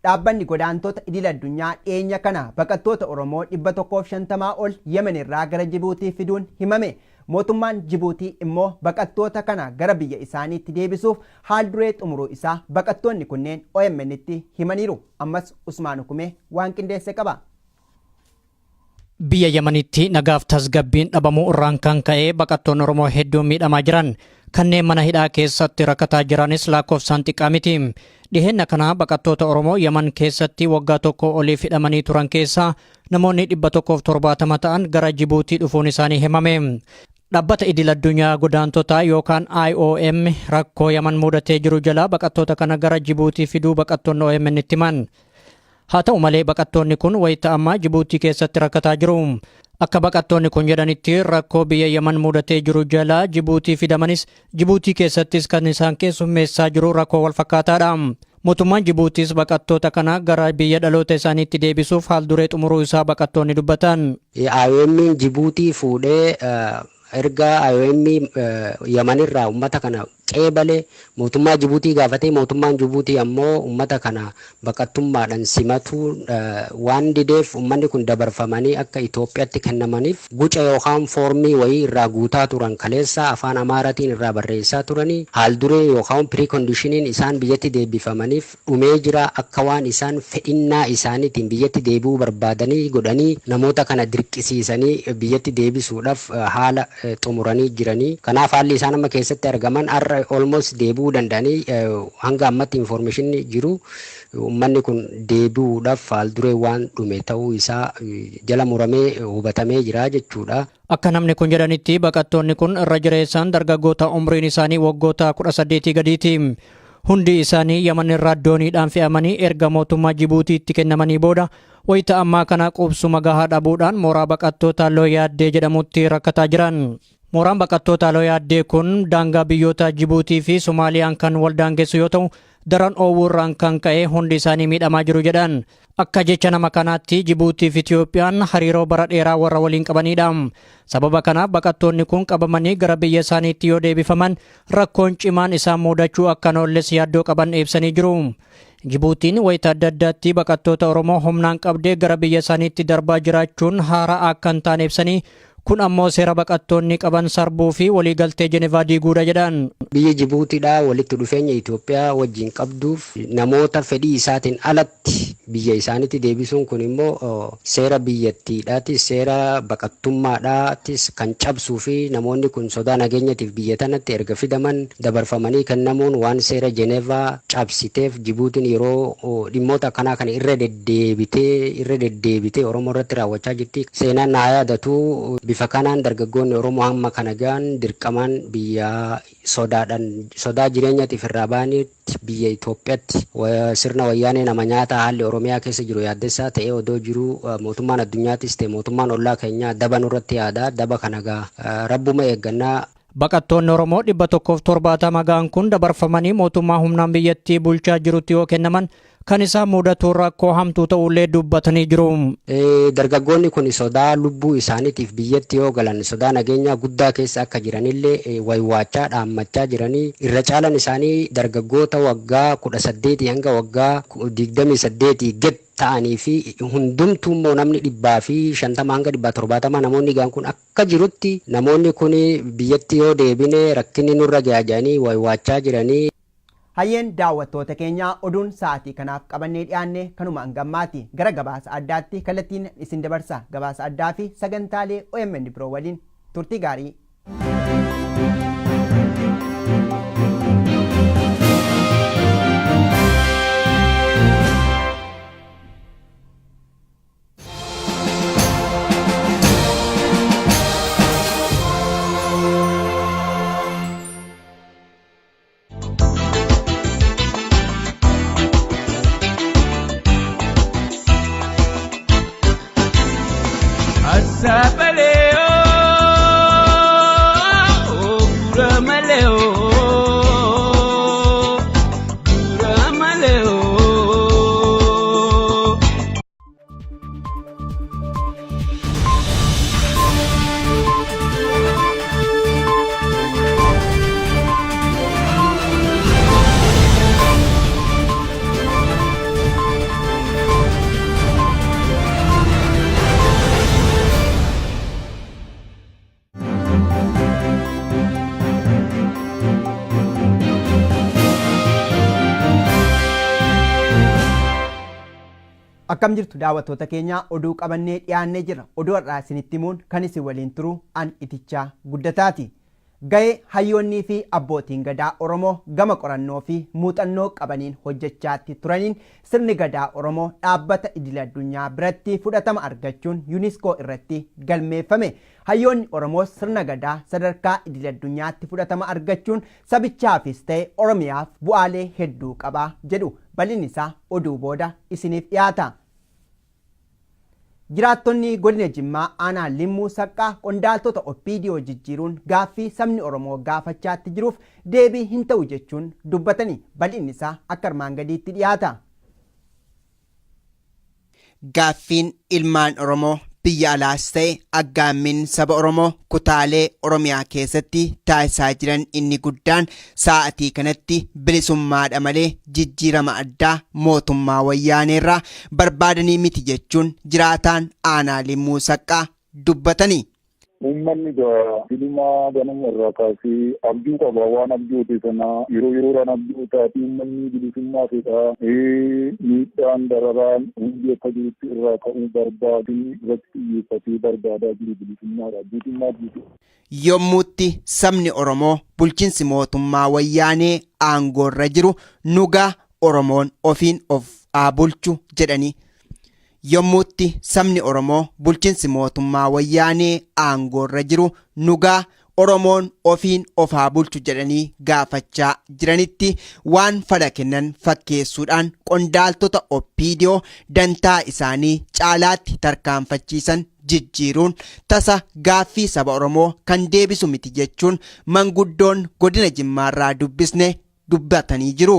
Dhaabbanni godaantota idil addunyaa dhiyeenya kana baqattoota Oromoo 150 ol Yemen irraa gara Jibuutii fiduun himame. Mootummaan Jibuutii immoo baqattoota kana gara biyya isaaniitti deebisuuf haal duree xumuruu isaa baqattoonni kunneen OMN'tti himaniiru. Ammas Usmaan Hukumee waan qindeesse qaba. Biyya Yemenitti nagaaf tasgabbiin dhabamuu irraan kan ka'e baqattoonni Oromoo hedduun miidhamaa jiran. Kanneen mana hidhaa keessatti rakkataa jiranis lakkoofsaan xiqqaa miti. Dhiheenna kana baqattoota Oromoo Yemen keessatti waggaa tokko oliif hidhamanii turan keessaa namoonni 170 ta'an gara Jibuutii dhufuun isaanii himame. Dhaabbata idil addunyaa godaantotaa yookaan IOM rakkoo Yemen mudatee jiru jalaa baqattoota kana gara Jibuutii fiduu baqattoonni OMN itti himan. Haa ta'u malee baqattoonni kun wayita ammaa Jibuutii keessatti rakkataa jiru. Akka baqattoonni kun jedhanitti rakkoo biyya Yemen mudatee jiru jalaa Jibuutii fidamanis Jibuutii keessattis kan isaan keessummeessaa jiru rakkoo wal fakkaataadha. Mootummaan Jibuutiis baqattoota kana gara biyya dhaloota isaaniitti deebisuuf haal duree xumuruu isaa baqattoonni dubbatan. IOM Jibuutii fuudhee erga IOM Yemenirraa uummata kana qeebale mootummaa Jibuutii gaafatee mootummaan Jibuutii ammoo uummata kana baqattummaadhaan simatuu waan dideef uummanni kun dabarfamanii akka Itoophiyaatti kennamaniif guca yookaan foormii wayii irraa guutaa turan kaleessa afaan Amaaraatiin irraa barreessaa turanii haal duree yookaan precondition isaan biyyatti deebifamaniif dhumee jira akka waan isaan fedhinnaa isaaniitiin biyyatti deebi'uu barbaadanii godhanii namoota kana dirqisiisanii biyyatti deebisuudhaaf haala xumuranii jiranii. Kanaaf haalli isaan amma keessatti argaman har'a almost deebi'uu danda'anii hanga ammatti information jiru uummanni kun deebi'uudhaaf haal duree waan dhume ta'uu isaa jala muramee hubatamee jira jechuudha. Akka namni kun jedhanitti baqattoonni kun irra jireessaan dargaggoota umriin isaanii waggoota 18 gadiiti. Hundi isaanii Yaman irraa dooniidhaan fe'amanii erga mootummaa Jibuutiitti kennamanii booda wayita ammaa kana qubsuma gahaa dhabuudhaan mooraa baqattoota Looyaaddee jedhamutti rakkataa jiran. Mooraan baqattoota Looyaaddee kun daangaa biyyoota Jibuutii fi Somaaliyaan kan wal daangessu yoo ta'u daran oowwuurraan kan ka'e hundi isaanii miidhamaa jiru jedhan. Akka jecha nama kanaatti Jibuutii fi Itiyoophiyaan hariiroo bara dheeraa warra waliin qabanidha. Sababa kanaaf baqattoonni kun qabamanii gara biyya isaaniitti yoo deebifaman rakkoon cimaan isaan mudachuu akka hin oolles yaaddoo qaban ibsanii jiru. Jibuutiin wayita adda addaatti baqattoota Oromoo humnaan qabdee gara biyya isaaniitti darbaa jiraachuun haaraa akka hin taane ibsanii kun ammoo seera baqattoonni qaban sarbuu fi waliigaltee Jenevaa diiguudha jedhan. Biyya Jibuutiidhaa walitti dhufeenya Itoophiyaa wajjin qabduuf namoota fedhii isaatiin alatti biyya isaaniitti deebisuun kun immoo seera biyyattiidhaatis seera baqattummaadhaatis kan cabsuu fi namoonni kun sodaa nageenyatiif biyya tanatti erga fidaman dabarfamanii kennamuun waan seera Jenevaa cabsiteef Jibuutiin yeroo dhimmoota akkanaa kana irra deddeebitee Oromoo irratti raawwachaa jirti. Seenaan naa yaadatu Bifa kanaan dargaggoonni Oromoo hamma kana gahan dirqamaan biyya sodaadhaan sodaa jireenyaatiif irraa ba'anitti biyya Itoophiyaatti sirna wayyaanee nama nyaata haalli Oromiyaa keessa jiru yaaddessaa ta'ee odoo jiru mootummaan addunyaattis ta'e mootummaan ollaa keenyaa daba nurratti yaada daba kana gaa rabbuma eeggannaa. Baqattoonni Oromoo 170 ga'an kun dabarfamanii mootummaa humnaan biyyattii bulchaa jirutti yoo kennaman kan isaan mudatu rakkoo hamtuu ta'ullee dubbatanii jiru. Dargaggoonni kun sodaa lubbuu isaaniitiif biyyatti yoo galan sodaa nageenyaa guddaa keessa akka jiranillee waywaachaa dhaammachaa jiranii irra caalan isaanii dargaggoota waggaa 18 hanga waggaa 28 gad ta'anii fi hundumtuu immoo namni 150 hanga 170 namoonni gaan kun akka jirutti namoonni kun biyyatti yoo deebine rakkinni nurra ga'a jedhanii waywaachaa jiranii. Hayyeen daawwattoota keenyaa, oduun sa'aatii kanaaf qabannee dhiyaanne kanuma hangammaati. Gara gabaasa addaatti kallattiin isin dabarsa. Gabaasa addaa fi sagantaalee OMN biroo waliin turtii gaarii. Asabaleo, guramaleo, guramaleo. Akkam jirtu daawwattoota keenya, oduu qabannee dhiyaannee jira. Oduu har'aa isinitti himuun kan isin waliin turu an Itichaa Guddataati. Ga'ee hayyoonnii fi abbootiin gadaa Oromoo gama qorannoo fi muuxannoo qabaniin hojjechaatti turaniin sirni gadaa Oromoo dhaabbata idil addunyaa biratti fudhatama argachuun UNESCO irratti galmeeffame. Hayyoonni Oromoos sirna gadaa sadarkaa idil addunyaatti fudhatama argachuun sabichaafis ta'e Oromiyaaf bu'aalee hedduu qaba jedhu. Bal'inni isaa oduu booda isiniif dhiyaata. Jiraattonni godina Jimmaa aanaa Limmuu Saqqaa qondaaltota OPDO jijjiiruun gaaffii sabni Oromoo gaafachaatti jiruuf deebii hin ta'u jechuun dubbatanii. Bal'inni isaa akka armaan gadiitti dhiyaata. Gaaffiin ilmaan Oromoo biyya alaas ta'e aggaammiin saba Oromoo kutaalee Oromiyaa keessatti taasisaa jiran inni guddaan sa'atii kanatti bilisummaadha malee jijjiirama addaa mootummaa wayyaaneerraa barbaadanii miti jechuun jiraataan aanaa Limmuu Saqqaa dubbatanii. Uummanni egaa silumaa ganama irraa kaasee abjuu qaba. Waan abjoote sana yeroo yeroodhaan abjootaati uummanni bilisummaa fedha. Miidhaan dararaan hundi akka jirutti irraa ka'uu barbaadu irratti xiyyeeffatee barbaadaa jiru bilisummaadha. Guutummaa guutuu. Yommuutti sabni Oromoo bulchiinsi mootummaa wayyaanee aangoorra jiru nugaa Oromoon ofiin of haa bulchu jedhanii. Yommuutti sabni Oromoo bulchiinsi mootummaa wayyaanee aangoorra jiru nugaa Oromoon ofiin of haa bulchu jedhanii gaafachaa jiranitti waan fala kennan fakkeessuudhaan qondaaltota OPDO dantaa isaanii caalaatti tarkaanfachiisan jijjiiruun tasa gaaffii saba Oromoo kan deebisu miti jechuun manguddoon godina Jimmaarraa dubbisne dubbatanii jiru.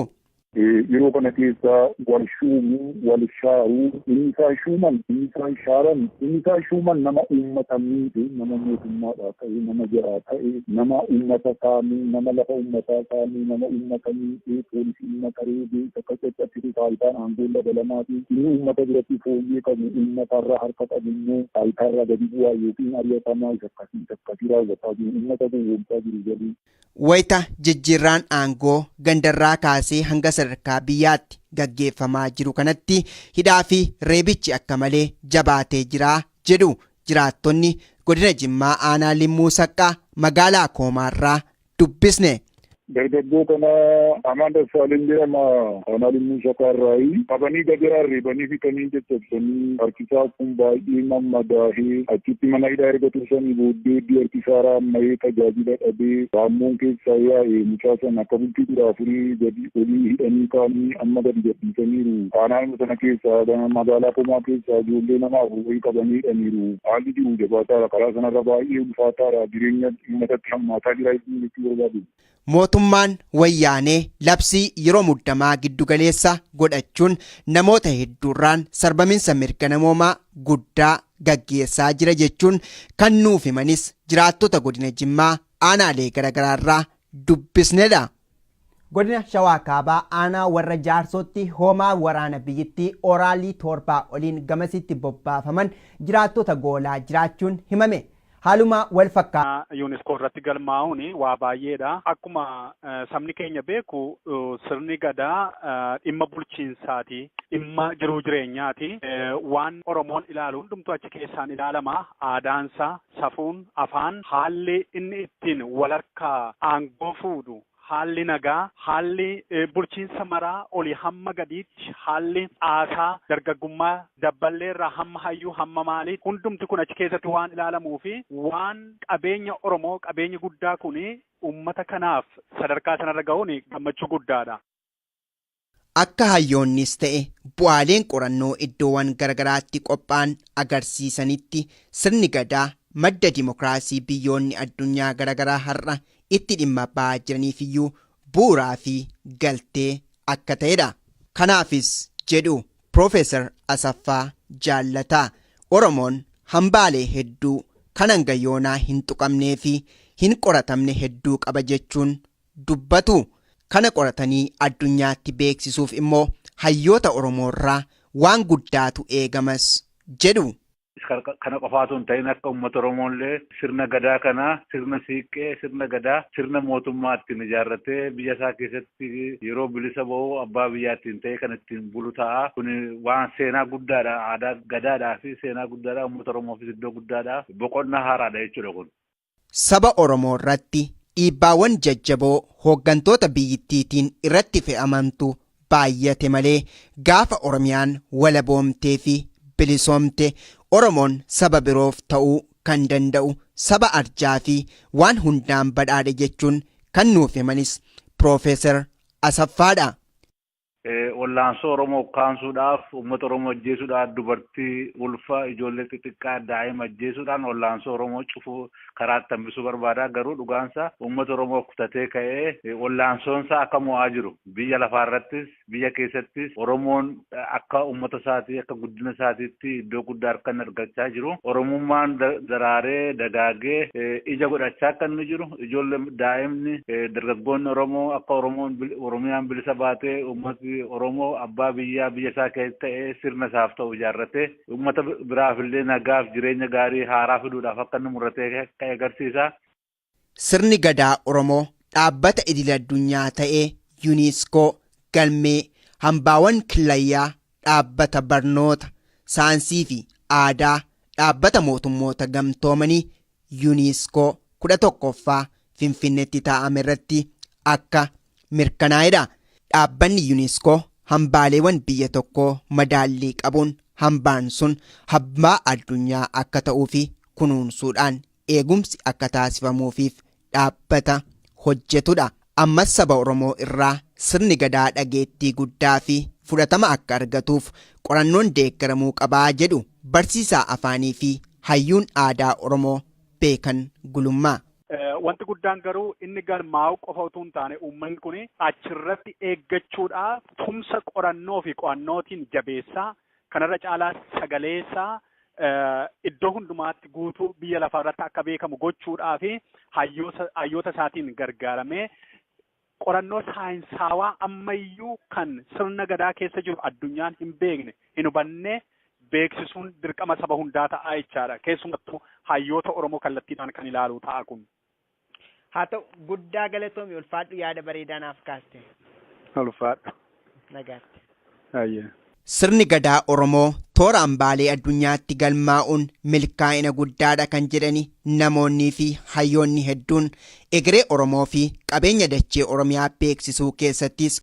Yeroo kana keessa wal shuumuu, wal shaaruu, inni isaan shuuman, inni isaan shaaran, inni isaan shuuman nama uummata miidhe, nama mootummaadhaa ta'e, nama jaraa ta'e, nama uummata saamee, nama lafa uummataa saamee, nama uummata miidhee, poolisii uummata reebee, takka caccabsitu taayitaan aangoon dabalamaa fi inni uummata biratti fooyyee qabu, uummatarraa harka qabu immoo taayitaarraa gadi bu'aa yookiin ari'atamaa isa akkasii isa akkasii raawwataa jiru, uummata gowwoomsaa jiru jedhu. Wayita jijjiirraan aangoo gandarraa kaasee hanga sadarkaa biyyaatti gaggeeffamaa jiru kanatti hidhaa fi reebichi akka malee jabaatee jira jedhu jiraattonni godina Jimmaa aanaa Limmuu Saqqaa magaalaa Koomaarraa dubbisne. Dargaggoo kana Amaan Dassaaleny jedhama. Aanaa Limmuu Shakaarraayi. Qabanii gajaraa reebanii fixanii caccabsanii harkisaa kun baay'ee mammadaahee achitti mana hidhaa erga tursanii booddee iddoo harkisaa raamma'ee tajaajila dhabee raammoon keessaa yaa'e mucaa sana akka bultii 14 gadi olii hidhanii kaanii amma gadi gadhiisaniiru. Aanaa sana keessaa magaalaa Komaa keessaa ijoollee nama 4 wayii qabanii hidhaniiru. Haalli jiru jabaataadha. Karaa sanarra baay'ee ulfaataadha. Jireenya uummatatti hammaataa jira jechuu barbaadu. Mootummaan wayyaanee labsii yeroo muddamaa giddugaleessa godhachuun namoota hedduurraan sarbaminsa mirga namoomaa guddaa gaggeessaa jira jechuun kan nuuf himanis jiraattota godina Jimmaa aanaalee garaagaraarraa dubbisnedha. Godina Shawaa Kaabaa aanaa warra Jaarsootti hoomaa waraana biyyittii oraalii 7 oliin gamasitti bobbaafaman jiraattota goolaa jiraachuun himame. Haaluma wal fakkaatu. UNESCO irratti galmaa'uun waa baay'eedha. Akkuma sabni keenya beeku sirni gadaa dhimma bulchiinsaati, dhimma jiruu jireenyaati. Waan Oromoon ilaalu hundumtuu achi keessaan ilaalama. Aadaansa, safuun, afaan, haalli inni ittiin walharkaa aangoo fuudhu, haalli nagaa, haalli bulchiinsa maraa olii hamma gadiitti, haalli aasaa dargaggummaa dabballeerraa hamma hayyuu hamma maalii hundumti kun achi keessatti waan ilaalamuu fi waan qabeenya Oromoo qabeenya guddaa kun uummata kanaaf sadarkaa sanarra ga'uun gammachuu guddaadha. Akka hayyoonnis ta'e bu'aaleen qorannoo iddoowwan garagaraatti qophaa'an agarsiisanitti sirni gadaa madda dimokiraasii biyyoonni addunyaa garagaraa har'a itti dhimma ba'aa jiraniifiyyuu bu'uuraa fi galtee akka ta'edha. Kanaafis jedhu Piroofeesar Asaffaa Jaallataa Oromoon hambaalee hedduu kan hanga yoonaa hin tuqamnee fi hin qoratamne hedduu qaba jechuun dubbatu. Kana qoratanii addunyaatti beeksisuuf immoo hayyoota Oromoorraa waan guddaatu eegamas jedhu. Kana qofaatu hin ta'in akka uummata Oromoollee sirna gadaa kana sirna siiqqee sirna gadaa sirna mootummaa ittiin ijaarratee biyya isaa keessatti yeroo bilisa ba'u abbaa biyyaa ittiin ta'e kan ittiin bulu ta'a. Kun waan seenaa guddaadha. Aadaa gadaadhaa fi seenaa guddaadha. Uummata Oromoofis iddoo guddaadha. Boqonnaa haaraadha jechuudha kun. Saba Oromoo irratti dhiibbaawwan jajjaboo hooggantoota biyyittiitiin irratti fe'amantu baay'ate malee gaafa Oromiyaan walaboomtee fi bilisoomte Oromoon saba biroof ta'uu kan danda'u saba arjaa fi waan hundaan badhaadhe jechuun kan nuuf himanis Piroofeesar Asaffaadha. Wallaansoo Oromoo kaansuudhaaf uummata Oromoo ajjeesuudhaaf dubartii ulfa ijoollee xixiqqaa daa'ima ajjeesuudhaan wallaansoo Oromoo cufuu karaatti hambisuu barbaada. Garuu dhugaansa uummata Oromoo kutatee ka'ee wallaansoonsaa akka mo'aa jiru biyya lafaarrattis biyya keessattis Oromoon akka uummata isaatii akka guddina isaatiitti iddoo guddaa akka inni argachaa jiru. Oromummaan daraaree dagaagee ija godhachaa akka inni jiru ijoollee daa'imni dargaggoonni Oromoo akka Oromoon Oromiyaan bilisa baatee uummati Oromoo abbaa biyyaa biyya isaa keessa ta'ee sirna isaaf ta'u ijaarratee uummata biraaf illee nagaaf jireenya gaarii haaraa fiduudhaaf akka inni murratee ka'e agarsiisa. Sirni gadaa Oromoo dhaabbata idil addunyaa ta'ee UNESCO galmee hambaawwan killayyaa dhaabbata barnoota saayinsii fi aadaa dhaabbata mootummoota gamtoomanii UNESCO 11ffaa Finfinneetti taa'ame irratti akka mirkanaa'edha. Dhaabbanni UNESCO hambaaleewwan biyya tokkoo madaallii qabuun hambaan sun hambaa addunyaa akka ta'uu fi kunuunsuudhaan eegumsi akka taasifamuufiif dhaabbata hojjetudha. Ammas saba Oromoo irraa sirni gadaa dhageettii guddaa fi fudhatama akka argatuuf qorannoon deeggaramuu qabaa jedhu barsiisaa afaanii fi hayyuun aadaa Oromoo Beekan Gulummaa. Wanti guddaan garuu inni galmaa'u qofa utuu hin taane uummanni kun achirratti eeggachuudhaaf tumsa qorannoo fi qo'annootiin jabeessaa kanarra caalaa sagaleessaa iddoo hundumaatti guutuu biyya lafaarratti akka beekamu gochuudhaa fi hayyoota isaatiin gargaaramee qorannoo saayinsaawaa ammayyuu kan sirna gadaa keessa jiru addunyaan hin beekne hin hubanne beeksisuun dirqama saba hundaa ta'a jechaadha. Keessumattuu hayyoota Oromoo kallattiidhaan kan ilaalu ta'a kun. Haa ta'u guddaa galatoomi ulfaadhu yaada bareedaa naaf kaaste. Ulfaadhu. Nagaatti. Ayyee. Sirni gadaa Oromoo toora hambaalee addunyaatti galmaa'uun milkaa'ina guddaadha kan jedhani namoonnii fi hayyoonni hedduun, egeree Oromoo fi qabeenya dachee Oromiyaa beeksisuu keessattis